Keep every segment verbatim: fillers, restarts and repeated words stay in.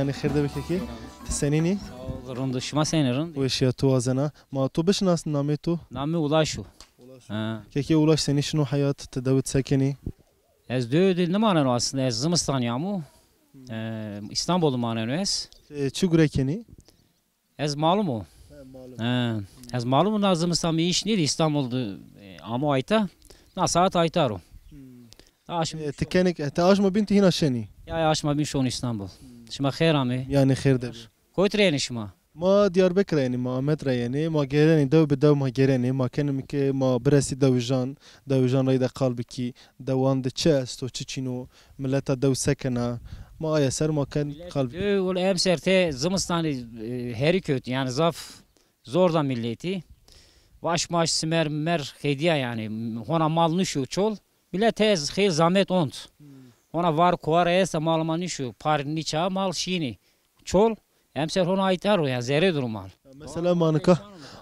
Yanî xêr de bikekî. Ti senîn î? Sağ ol, rind o. Şima senî, rind? Weşîya tu wazena. Ma tu bişinasnî, namê tu? Namê Ulaş o. Ha. Kekê Ulaş, senî şino heyat, ti dewid se kenî? Ez dew de nimaneno aslında, ez zimistan amo. E, Îstanbul de maneno ez. E, çi gure kenî? Ez malum o. He, malum. He. Ez malum o, na zimistan mi îş nîdî Îstanbul de, e, amo ayta. Na saat ayta ro. Hmm. Aşm- E, ti kenik, e, ti aşma bîn ti hîna şenî? Ya, ya, aşma bîn şon Îstanbul. Hmm. Şima xêr amê. Yanî xêr de bî. Kotî ra yenî şima? Ma Diyarbekir ra yenî, ma Amed ra yenî, ma gêrenî, dew bi dew ma gêrenî, ma kenîm ke ma biresî dewijan, dewijan reyde qal bikî, dewan de çi esto, çi çin o, mileta dew se kena, ma aye ser ma ken qal bikî. Dew, wele emser te zimistanî, e, herî kewt, yanî zaf zor da miletî. Vaş maş simer mer xêdîya yanî, hona mal nişo çol, milet ez xêl zamet ont. Hmm. Hona var kuwar esta, mal ma nişo, par nîça mal şînî. Çol, emser hona ayta ro, yanî zerê duro mal. Ya mesela ma nika,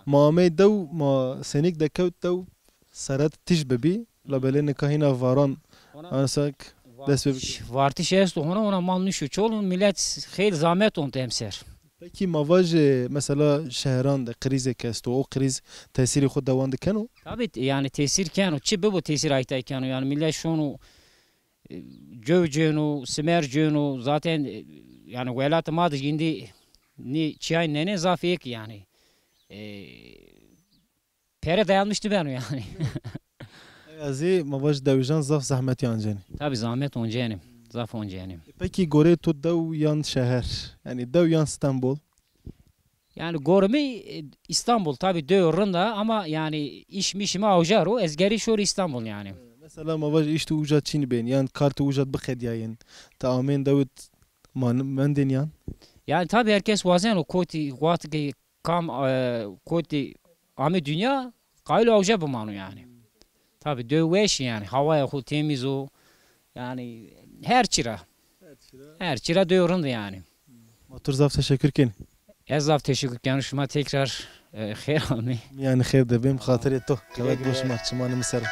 ma amey dew, ma senik de kewt dew, seret tij bibî, labelê nika hîna varan, ansak dest bibî. Vartiş esto hona, hona mal nişo çol, milet xêl zamet ont emser. Pekî ma vajê mesela şeheran de krîzêk esto, o krîz tesîrê xo dewan de keno? Tabi, yanî tesîr keno, çi bibo tesîr ayta keno, yanî milet şono, e, cow cêno, simer cêno, zaten, e, yanî welatê ma de îndî nî çîyay nenê zaf êk yanî. E, pere dayanmış nîbeno yanî. Ey azî ma vaj dewijan zaf zehmetî ancenî. Tabi zahmet oncenî, zaf oncenî. E, pekî gorê to dew yan şeher? Yanî dew yan Stenbol? Yanî gorê mi, e, Îstanbul, tabi dew rind a ama yanî îş mişî mi awja ro, ez gerî şorî Îstanbul yanî. Mesela ma vaj îş tu uca çin bên, yan kar tu uca biqedîyayên, ti amên dewit man-, mendên yan? Yanî tabi her kes wazeno kotî, wextî ke kam, e, kotî ame dinya, qayîl awja bimano yanî. Tabi dew weş yanî, hawaya xo temîz o. Yanî her çî ra. Her çî ra dew rind yanî. Ma tu rê zaf teşekkür kenî. Ez zaf teşekkür keno şima tekrar, e, xêr amê. Yanî xêr de bêm, xatirê to. Qewet bo şima, çimanê mi ser o.